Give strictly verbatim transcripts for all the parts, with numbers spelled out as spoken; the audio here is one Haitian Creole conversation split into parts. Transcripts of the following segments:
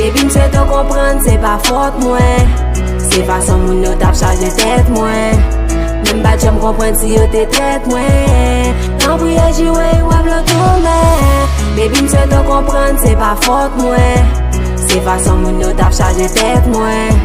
Baby, m swete w konprann, se pa fòt mwen. Se fason moun yo t ap chaje tèt mwen. Men m pa t janm konprann si yo te trèt mwen. Tanpri, ejire w ap lòt tounen. Baby, m swete w konprann, se pa fòt mwen. Se fason moun yo t ap chaje tèt mwen.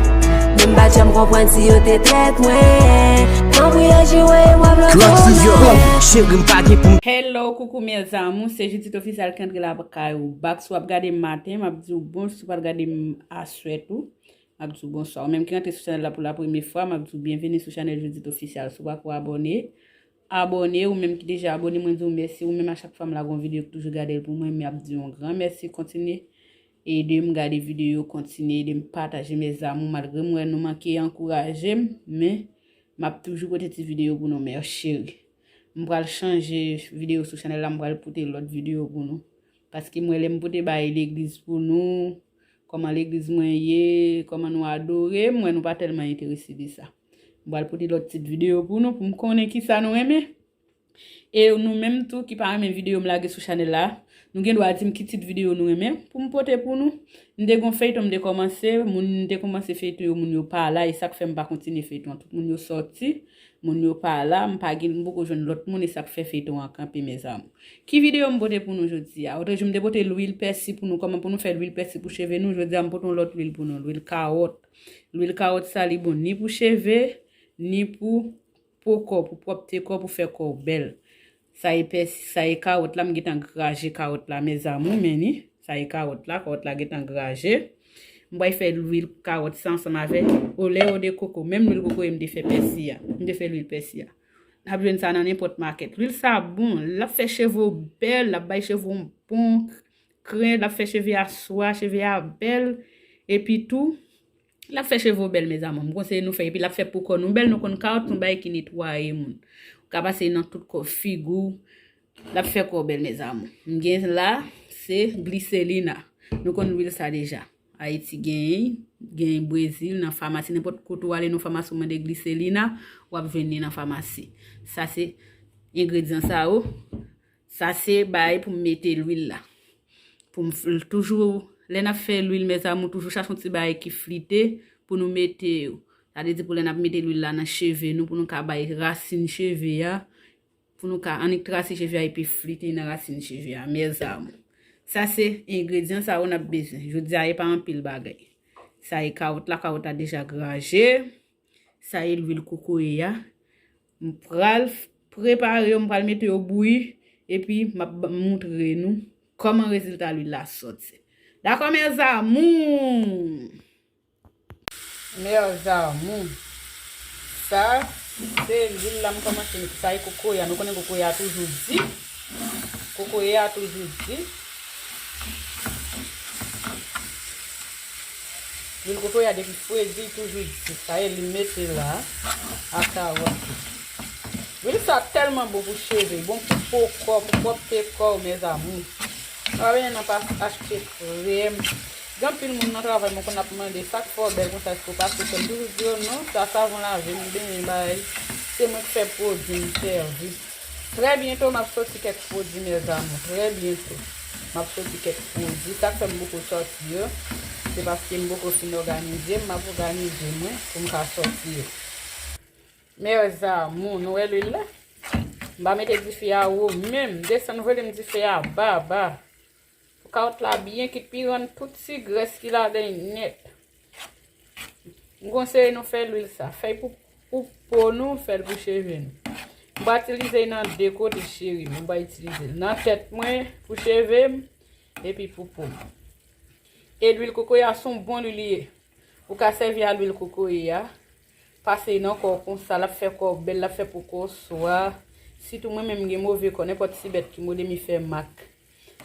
Men m pa t janm konprann si yo te trèt mwen. Tanpri, ejire w ap lòt tounen. Cheri, m pa gen pou m Hello, coucou mes amours, se Judith Official ki antre lakay ou. Bak si w ap gade m maten, m ap di w bonjou, si w pa t gade m aswè tou, m ap di w bonswa. Ou menm ki rantre sou chanèl la pou la premye fwa, m ap di w byenveni sou chanèl Judith Official. Si w pako abòne, abòne. Ou menm ki deja abòne, mwen di w mèsi. Ou menm a chak fwa m lage yon videyo ki toujou gade l pou mwen, m ap di w yon gran mèsi. Kontinye ede m gade videyo, kontinye ede m pataje mes amours. Malgre m wè nou manke ankouraje m, men m ap toujou pote ti videyo pou nou, mes chéries. M pral chanje videyo sou chanèl la, m pral pote lòt videyo pou nou. Paske m wè lè m pote bay legliz pou nou, kòman legliz mwen ye, kòman nou adore, m wè nou pa tèlman enterese de sa. M pral pote lòt tit videyo pou nou, pou m konnen kisa nou renmen. E nou menm tou ki pa renmen videyo m lage sou chanèl la, nou gen dwa di m ki tit videyo nou renmen pou m pote pou nou. M te gon feyton m te kòmanse, moun m te kòmanse feyton yo, moun yo pa la, e sa k fè m pa kontinye feyton an. Tout moun yo sòti, moun yo pa la, m pa gen, m poko jwenn lòt moun, e sa k fè feyton an kanpe, mes amours. Ki videyo m pote pou nou jodi a? Otrejou m te pote lwil pèsi pou nou, kòman pou nou fè lwil pèsi pou cheve nou. Jodi a m pote yon lòt lwil pou nou, lwil kawòt. Lwil kawòt sa li bon ni pou cheve, ni pou po kò, pou pwòpte kò, pou fè kò w bèl. Sa e pèsi, sa e kawòt la, m gentan graje kawòt la, mes amours, men ni, sa e kawòt la, kawòt la gentan graje. M pral fè lwil kawòt sa ansanm avèk oleo de coco, menm lwil kokoye m te fè pèsi a, m te fè lwil pèsi a. N ap jwenn sa nan nenpòt makèt. Lwil sa bon, l ap fè cheve w bèl, l ap bay cheve w bon kren, l ap fè cheve a swa, cheve a bèl, epi tou, l ap fè cheve w bèl, mes amours. M konseye nou fè, epi l ap fè po kò nou bèl, nou konn kawòt se yon bagay ki netwaye moun. Ou ka pase nan tout kò figi w, l ap fè kò w bèl, mes amours. M gen la, se gliselina. Nou konn lwil sa deja. Ayiti genyen, genyen Brezil, nan famasi, nenpòt kote w ale nan famasi w mande gliselina, w ap jwenn li nan famasi. Sa se engredyan sa yo. Sa se bagay pou m mete lwil la. Pou m f- toujou, lè n ap fè lwil, mes amours, toujou chache yon ti bagay ki flite pou nou mete yo. Sa vle di pou lè n ap mete lwil la nan cheve nou, pou nou ka bay rasin cheve a, pou nou ka annik trase cheve a epi flite nan rasin cheve a, mes amours. Sa se engredyan sa yo n ap bezwen. Jodi a, e pa anpil bagay. Sa e kawòt la, kawòt la deja graje. Sa e lwil kokoye a. M pral f- prepare yo, m pral mete yo bouyi, epi m ap ba- moutre nou kòman rezilta lwil la sòti. Dakò, mes amours? Mes amours, sa se lwil la m kòmanse mete. Sa e kokoye a. Nou konnen kokoye a toujou di. Kokoye a toujou di. Lwil kokoye a depi fredi, li toujou di. Sa e li mete la a kawòt. Lwil sa tèlman bon pou cheve, bon pou po kò, pou pwòpte kò w, mes amours. Nou pa bezwen nan pa achte krèm. Gen anpil moun nan travay mwen konn ap mande sa k fè w bèl konsa, èske w pase krèm? M toujou di yo non, sa savon lave m benyen bay. Se mwen k fè pwodui m sèvi. Trè byento m ap soti kèk pwodui, mes amours. Trè byento m ap soti kèk pwodui. Sa k fè m poko sòti yo, se paske m poko fin òganize m. M ap òganize mwen pou m ka sòti yo. Mes amours, nou wè lwil la? M pa mete dife a wo menm, m desann volim dife a ba, ba. Pou kawòt la byen kit, pi rann tout ti grès ki ladan l nèt. M konseye nou fè lwil sa. Fè l pou, pou po nou, fè l pou cheve nou. M pa itilize l nan de kote, cheri m. M pa itilize l nan tèt mwen, pou cheve m, epi pou po m. E lwil kokoye a se yon bon lwil li ye. Ou ka sèvi a lwil kokoye a. Pase nan kò w konsa, l ap fè kò w bèl, l ap fè po kò w swa. Sitou mwen menm m gen move kò, nenpòt ti bèt ki mòde m, li fè mak.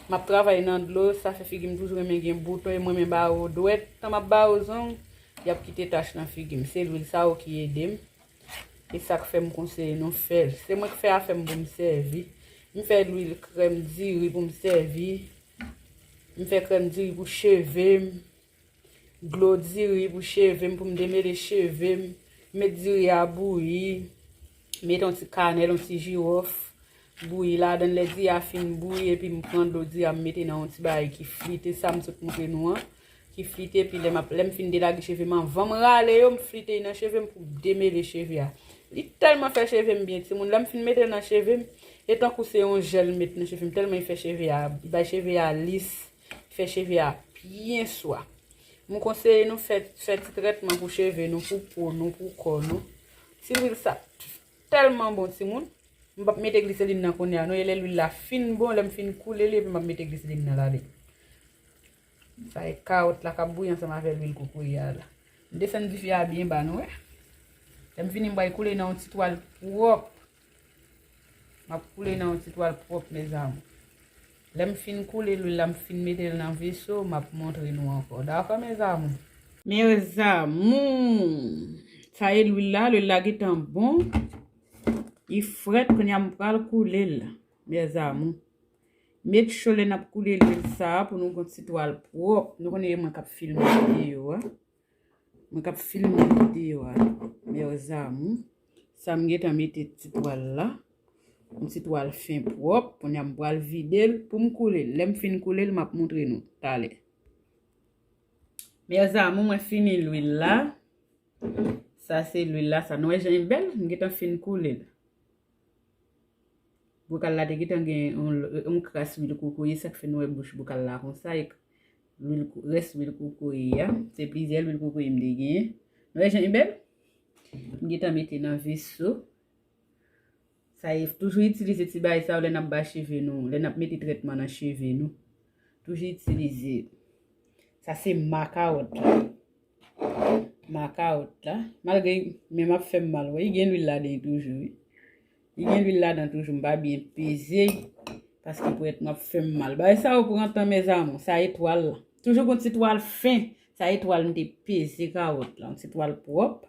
M ap travay nan dlo, sa fè figi m toujou renmen gen bouton, e mwen renmen ba yo dwèt. Tan m ap ba yo zong, y ap kite tach nan figi m. Se lwil sa yo ki ede m. E sa k fè m konseye nou fè l. Se mwen k fè afè m pou m sèvi. M fè lwil krèm diri pou m sèvi. M fè krèm diri pou cheve m. Dlo diri pou cheve m, pou m demele cheve m. Met diri a bouyi. Met yon ti kanèl, yon ti jiwòf. Bouyi ladan l. Lè diri a fin bouyi, epi m pran dlo diri a, m mete nan yon ti bagay ki flite, sa m sot moutre nou an. ki flite, epi lè m ap, lè m fin delage cheve m, anvan m rale yo, m flite nan cheve m pou m demele cheve a. Li tèlman fè cheve m byen, timoun, lè m fin mete l nan cheve m, e tankou se yon jèl m met nan cheve m, tèlman li fè cheve a, li bay cheve a lis, li fè cheve a byen swa. M konseye nou fè, fè ti trètman pou cheve nou, pou po nou, pou kò nou. Ti lwil sa tèlman bon, timoun. M p ap mete gliselin nan kounye a, non, e lè lwil la fin bon, lè m fin koule li, epi m ap mete gliselin nan ladan. Sa e kawòt la k ap bouyi ansanm avè lwil kokoye a la. M desann dife a byen ba, nou wè. Lè m fini, m pral koule nan yon ti twal pwòp. M ap koule nan yon ti twal pwòp, mes amours. Lè m fin koule lwil la, m fin mete l nan veso, m ap montre nou ankò. Dakò, mes amours? Mes amours, sa e lwil la, lwil la gentan bon. Li frèt, kounye a m pral koule l, mes amours. Make sure lè n ap koule lwil sa a pou nou gon ti twal pwòp. Nou konnen e mwen k ap filme videyo a. Mwen k ap filme videyo a, mes amours. Sa m gentan mete ti twal la. Yon ti twal fen pwòp. Kounye a m pral vide l pou m koule l. Lè m fin koule l, m ap montre nou talè. Mes amours, mwen fini lwil la. Sa se lwil la, sa. Nou wè jan l bèl? M gentan fin koule l. Bokal la te gentan gen yon, yon kras lwil kokoye, sa k fè nou wè bouch bokal la konsa, e lwil ko-, rès lwil kokoye a. Se plizyè lwil kokoye m te genyen. Nou wè jan l bèl? M gentan mete nan veso. Sa e, toujou itilize ti bagay sa yo lè n ap bay cheve nou, lè n ap mete trètman nan cheve nou. Toujou itilize. Sa se makawòt la. Makawòt la. Malgre men m ap fè m mal, wè, li gen lwil ladan toujou, wi. Li gen lwil ladan toujou, m pa byen peze, paske pwèt m ap fè m mal. Bagay sa yo pran tan, mes amours. Sa e twal la. Toujou gon ti twal fen. Sa e twal m te peze kawòt la. Yon ti twal pwòp.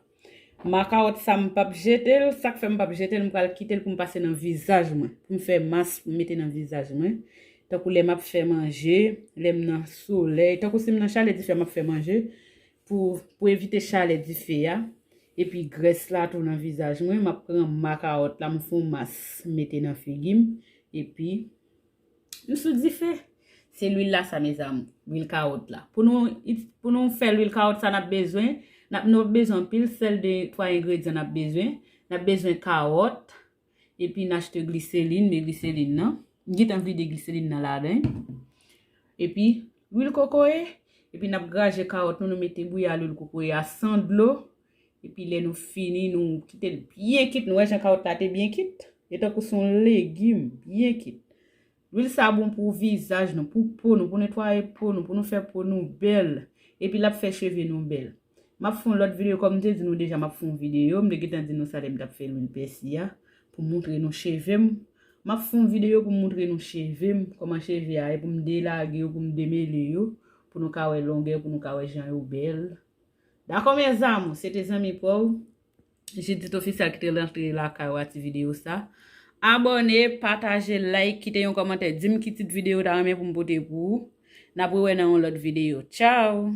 Makawòt sa m p ap jete l. Sa k fè m p ap jete l, m pral kite l pou m pase nan vizaj mwen. Pou m fè mas, pou m mete nan vizaj mwen. Tankou lè m ap fè manje, lè m nan solèy. Tankou si m nan chalè dife a, m ap fè manje. Pou, pou evite chalè dife a. Epi grès la tou nan vizaj mwen, m ap pran makawòt la, m fè yon mas, m mete nan figi m. Epi, m sou dife. Se lwil la sa, mes amours. Lwil kawòt la. Pou nou, pou nou fè lwil kawòt sa, n ap bezwen, n ap, nou ap bezwen anpil sèl, de twa engredyan n ap bezwen. N ap bezwen kawòt, epi n achte gliselin, men gliselin nan. M gentan vide gliselin nan ladan. Epi, lwil kokoye. Epi n ap graje kawòt nou, nou mete bouyi a lwil kokoye a san dlo. Epi lè nou fini, nou kite l byen kit. Nou wè jan kawòt la te byen kit? E tankou se yon legim, byen kit. Lwil sa bon pou vizaj nou, pou po nou, pou netwaye po nou, pou nou fè po nou bèl. Epi l ap fè cheve nou bèl. M ap fè yon lòt videyo, kòm m te di nou deja, m ap fè yon videyo. M te gentan di nou sa lè m t ap fè lwil pèsi a, pou m montre nou cheve m. M ap fè yon videyo pou m montre nou cheve m, kòman cheve a ye, pou m delage yo, pou m demele yo, pou nou ka wè longè, pou nou ka wè jan yo bèl. Dakò, mes amours, se te zanmi pa w, Judith Official ki te rantre lakay ou a ti videyo sa. Abòne, pataje, like, kite yon kòmantè. Di m ki tit videyo w ta renmen pou m pote pou ou. N ap rewè nan yon lòt videyo. Tchao!